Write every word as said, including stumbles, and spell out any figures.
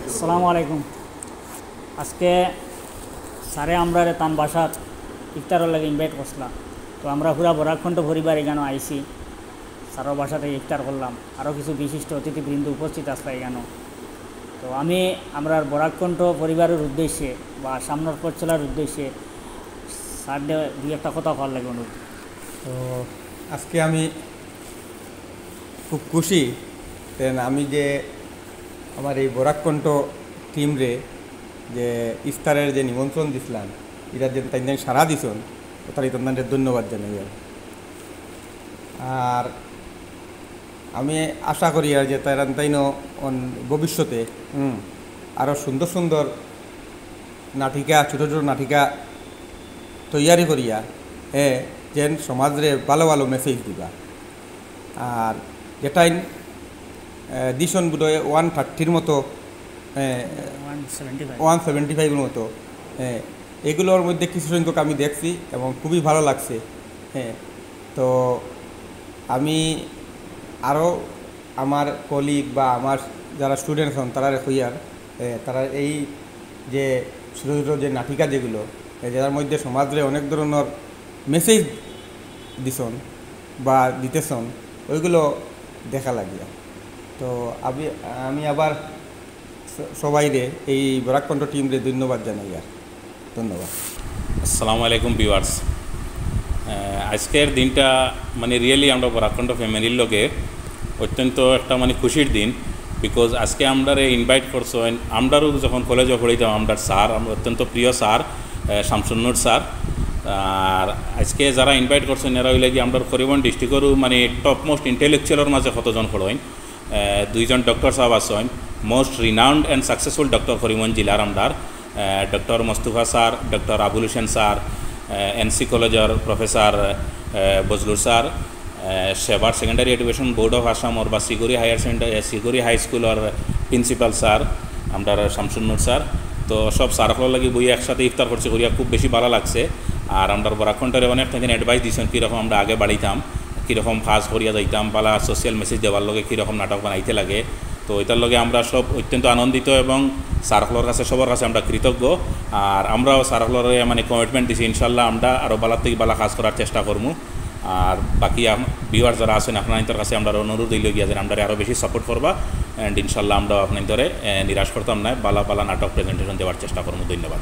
আসসালামু আলাইকুম। আজকে স্যারে আমরারে তান বাসাত ইফতারর লাগি ইনভাইট করছিলা। তো আমরা পুরা বরাক কণ্ঠ পরিবার ইখানো আইছি। স্যারর বাসাত ইফতার করলাম। আরও কিছু বিশিষ্ট অতিথিবৃন্দ উপস্থিত আছলা ইখানো। তো আমি আমরার বরাক কণ্ঠ পরিবারর উদ্দেশ্যে বা সামনর পথ চলার উদ্দেশ্যে স্যাররে দুই একটা কথা কওয়ার লাগি অনুরোধ। তো আজকে আমি খুব খুশি, কারণ আমি যে আমার এই বরাক কণ্ঠ টিমরে যে ইফতারর যে নিমন্ত্রণ দিছলাম, ইটা যে তাইন তাইন সাড়া দিছইন, তো তাইন তাইনরে ধন্যবাদ জানাইয়ার। আর আমি আশা করিয়ার যে তাইন তাইনও অন-, ভবিষ্যতে, হুম, আরও সুন্দর সুন্দর নাটিকা, ছোটো ছোটো নাটিকা তৈয়ারি করিয়া, এ, যেন সমাজরে ভালা ভালা মেসেজ দিবা। আর যেটাইন, এ, দিছইন বোধহয় ওয়ান থার্টির মতো, এ, one seventy five. One seventy ফাইভর মতো, এ, এগুলোর মধ্যে কিছু সংখ্যক আমি দেখছি এবং খুবই ভালো লাগছে। হ্যাঁ, তো আমি আরও আমার কলিগ বা আমার যারা স্টুডেন্টস হন, তারারে কইয়ার, এ, তারা এই যে ছোটো ছোটো যে নাটিকা যেগুলো, এ, যার মধ্যে সমাজরে অনেক ধরনের মেসেজ দিছইন বা দিতেছইন, ওইগুলো দেখা লাগিয়া। তো আমি, আমি আবার স-, সবাইরে, এই বরাক কণ্ঠ টিমরে ধন্যবাদ জানাইয়ার। ধন্যবাদ। আসসালামু আলাইকুম ভিউয়ার্স। আজকের দিনটা মানে রিয়েলি আমরা বরাক কণ্ঠ ফ্যামিলির লগে অত্যন্ত একটা মানে খুশির দিন, বিকজ আজকে আমরারে ইনভাইট করছইন। আমরারও যখন কলেজে পড়িতাম, আমরার স্যার, আমরা অত্যন্ত প্রিয় স্যার, আহ, শামসুন্নুর স্যার। আর আজকে যারা ইনভাইট করছইন, এরা অইলা কি আমরার করিমগঞ্জ ডিস্ট্রিক্টরও মানে টপ মোস্ট ইন্টেলেকচুয়ালর মাঝে কতজন পড়ইন। আহ, দুইজন ডক্টর সাহেব আছইন, most renowned and successful doctor Karimganj জেলার আমরার, আহ, ডক্টর মোস্তফা স্যার, ডক্টর আবুল হোসেন স্যার, আহ, এনসি কলেজর প্রফেসর, আহ, বজলুর স্যার, আহ, সেবার সেকেন্ডারি এডুকেশন বোর্ড অফ আসামর বা সিগুরি হায়ার সেকেন্ডারি, সিগুরি হাই স্কুলর প্রিন্সিপাল স্যার, আমরার শামসুন্নুর স্যার। তো সব স্যার অকলর লাগি বইয়া একসাথে ইফতার করছি, করিয়া খুব বেশি ভালা লাগছে। আর আমরার বরাক কণ্ঠরে অনেক তাইন অ্যাডভাইস দিছইন, কীরকম আমরা আগে বাড়িতাম, কীরকম কাজ করিয়া যাইতাম, ভালা সোশ্যাল মেসেজ দেওয়ার লগে কীরকম নাটক বানাইতে লাগে। তো এটার লগে আমরা সব অত্যন্ত আনন্দিত এবং স্যার অকলর কাছে, সবর কাছে আমরা কৃতজ্ঞ। আর আমরাও স্যার অকলরে মানে কমিটমেন্ট দিছি, ইনশাল্লাহ আমরা আরও ভালা থাকি ভালা কাজ করার চেষ্টা করমু। আর বাকি ভিউয়ার যারা আছইন, আপনারাইন্তর কাছে আমরার অনুরোধ অইলো গিয়া যেন আমরারে আরও বেশি সাপোর্ট করবা, অ্যান্ড ইনশাল্লাহ আমরা আপনারাইন্তরে, আহ, নিরাশ করতাম না, ভালা ভালা নাটক প্রেজেন্টেশন দেওয়ার চেষ্টা করমু। ধন্যবাদ।